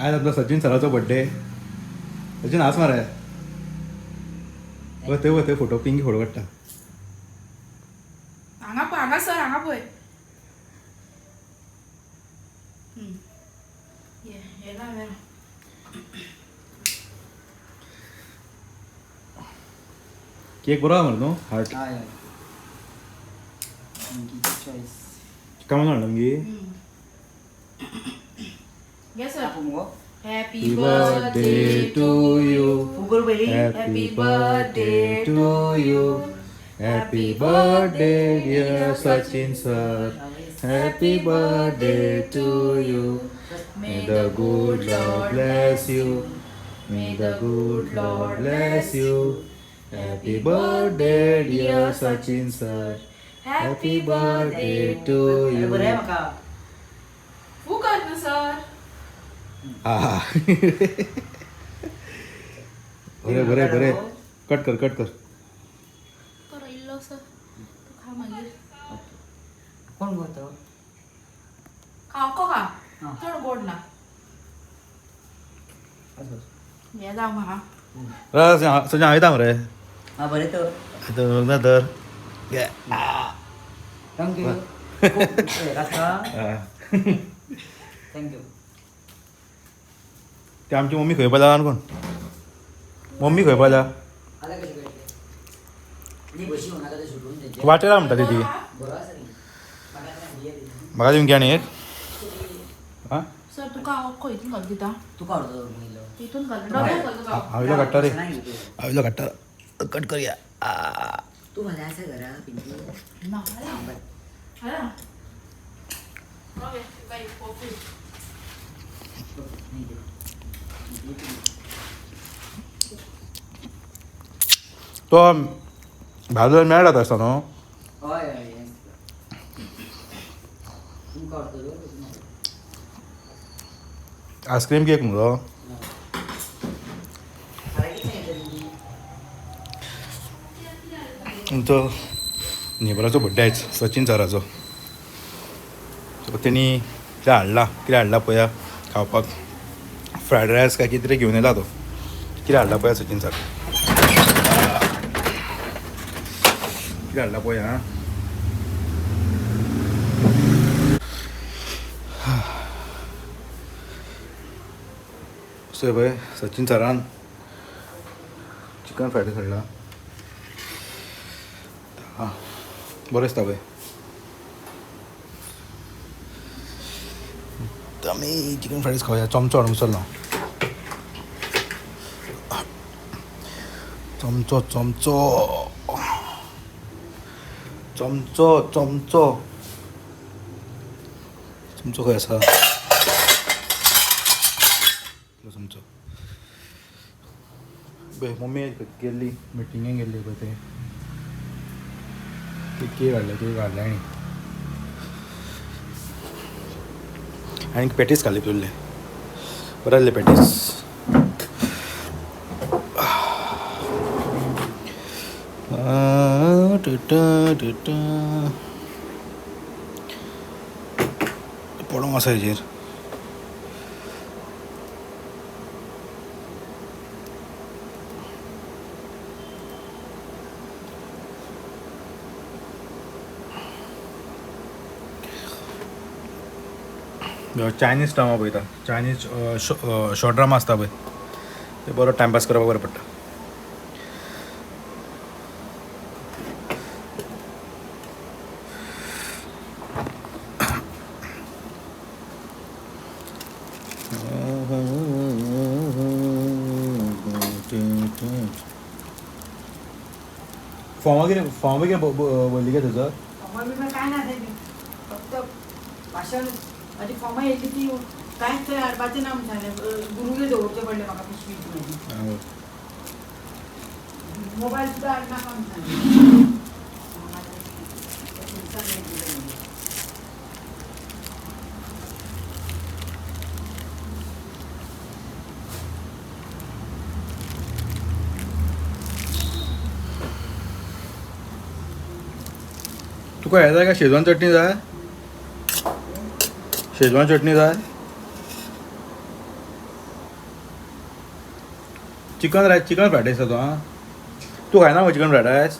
आज आपला सचिन सराचो बड्डे. सचिन हास मारे. वते वते फोटो पिंकी फोटो काडटा. हांगा पळय, हांगा सर, हांगा पळय. ये ये ना वेर. केक बरो आहा मरे न्हू हार्ट. हय हय, चॉईस. कामान हाडला मगे. घे सर. आपूं मुगो. Happy happy birthday to you. फू करूं पयलीं. Happy birthday to you. Happy birthday dear Sachin sir. Happy birthday to you. May the good Lord bless you. May the good Lord bless you. Happy birthday dear Sachin sir. Happy birthday to अरे you. बरें आहे म्हाका. फू कर न्हू sir. हा, बरें बरें बरें, कट कर कट कर. बरो इल्लो सर, तूं खा मागीर. ओके, कोण गो तो? खा अख्खो खा. हा. चड गोड ना. बस बस. हें जावं म्हाका. सचिन हांव येता मरे. हा बरें तर. ना तर. Thank you. आसा. Thank you. ते आमची मम्मी खंय पाला कोण मम्मी खंय पाला. आता कशें कळटलें न्ही, बशी येवनाका तें सुटून तेंचें. वाटेर म्हणटा ती. बरो आसा न्ही म्हाका आतां ये रे. म्हाका दिवंक आनी एक आं. सर तुका हांव अख्खो हितून घालून दिता. तुका हाडतो तर इल्लो. हितून घालून डबल घाल तुका. हांव इल्लो काडटा रे. नाही तूं. हांव इल्लो काडटा, कट करया. तूं फाल्यां आसा घरा पिंकी? ना. बरें. हॅलो ओके, तुका एक कॉफी. तो भाजर मेळटा आसता न्हू. हय हय, हेंच. तुमकां हाडतो तर. आयस्क्रीम केक न्हू तो. फाल्यां कितें सांगितलें तुमी? तुमचो नेबराचो बड्डे आयज सचिन सराचो. सो तेणी कितें हाडला, कितें हाडला पळया खावपाक. फ्रायड रायस काय कितें तरी घेवन येयला तो. कितें हाडला पळया सचिन सर, कितें हाडला पळया. आं, सो पळय सचिन सरान चिकन फ्रायड रायस हाडला. आं, बरें दिसता पळय. आमी चिकन फ्रायड रायस खावया. चमचो हाडूंक विसरलो. चमचो चमचो चमचो चमचो चमचो खंय आसा? इतलो चमचो. पळय मम्मी गेल्ली मिटिंगेक गेल्ली पळय. ते केक हाडले, केक हाडले आनी आनी पॅटीस खाल्ले तुल्ले. बरें जाल्ले पॅटीस. पडोंक आसा हेजेर. चायनीज ड्रामा पळयता. चायनीज शॉर्ट ड्रामा आसता पळय, ते बरो टायमपास करपाक बरें पडटा. फॉर्मा कितें, फॉर्मा कितें भरली गे थंयसर? फॉर्मा बिर्मा कांय ना थंय, फक्त भाशण. म्हाजी फॉर्मां येयल्ली ती कांयच थंय हाडपाचें ना म्हूण सांगलें. गुरुगेर दवरचें पडलें म्हाका पिशवी म्हाजी. मोबायल सुद्दां हाडनाका म्हूण सांगलें. तुका हें जाय काय शेजवान चटणी जाय? शेजवान चटणी जाय? Chicken rice, chicken fried rice तो. आं, तूं खायना मगो चिकन फ्रायड रायस?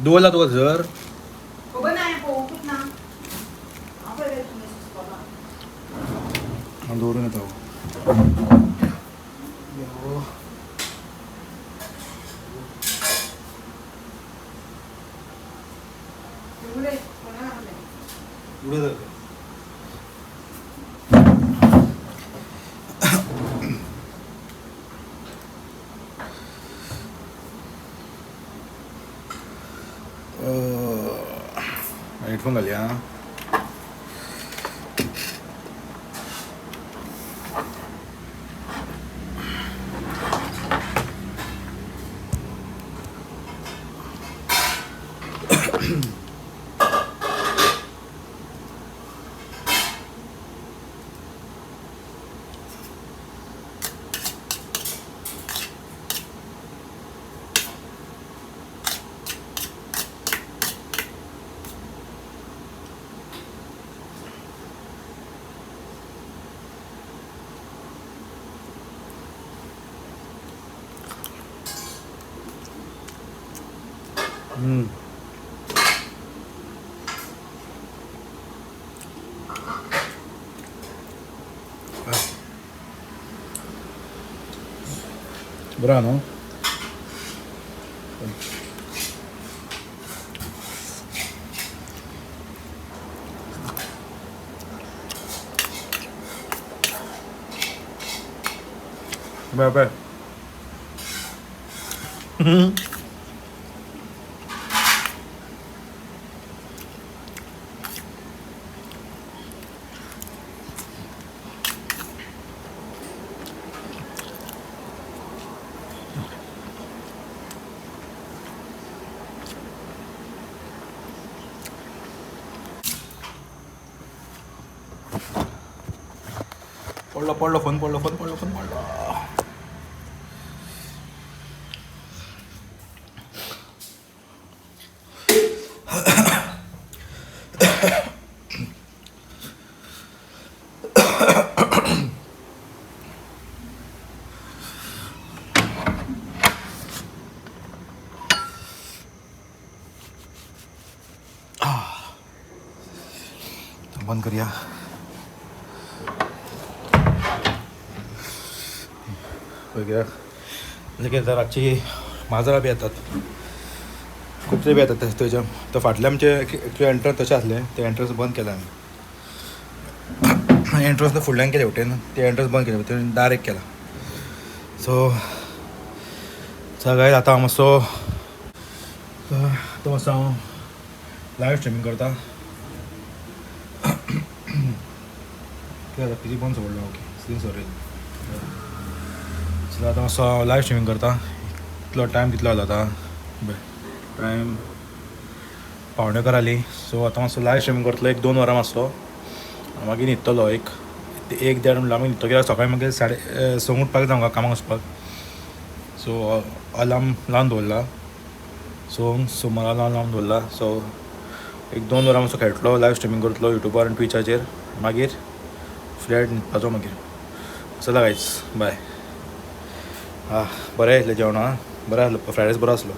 दवरला तुका सर? खबर ना, हांवें पळोवंकूच ना. हांव पळय तुमी सुचपाक. हांव दवरून येता. उलय कोणा घातलें? हेडफोन घालया. बरं न्हू? Bye bye. पडलो पडलो फोन, पडलो फोन, पडलो फोन, पडलो. बंद करूया. कित्याक कितें रातची माजरां बी येतात, कुत्रे बी येतात थंयच्या. तो फाटलें आमचें एक्चुअली एंट्रन्स तशें आसलें, तें एंट्रन्स बंद केलें आमी. एंट्रन्स फुडल्यान केलें वटेन, तें एंट्रन्स बंद केलें, तें दार एक केलां. सो सगळें आतां हांव मातसो, आतां मातसो हांव लायव स्ट्रिमींग करता. कितें जाता, कितें बंद सोडलो? Okay, screen sorrel. सो आतां मातसो हांव लायव स्ट्रिमींग करता. इतलो टायम कितलो जालो आतां? बरें, टायम 10:45 जाली. सो आतां मातसो लायव स्ट्रिमींग करतलो एक 2 वरां मातसो, मागीर न्हिदतलो. एक एक देड म्हणल्यार मागीर न्हिदतलो, कित्याक सकाळीं मागीर 6:30 उठपाक जाय म्हाका कामाक वचपाक. सो अलार्म लावन दवरला, 6 सुमार अलार्म लावन दवरला. सो एक 2 वरां मातसो खेळटलो, लायव स्ट्रिमींग करतलो युट्यूबार आनी ट्विचाचेर, मागीर फ्लॅट न्हिदपाचो. मागीर चला गायज, बाय. आं, बरें आसलें जेवण. आं, बरें आसलो फ्रायड रायस, बरो आसलो.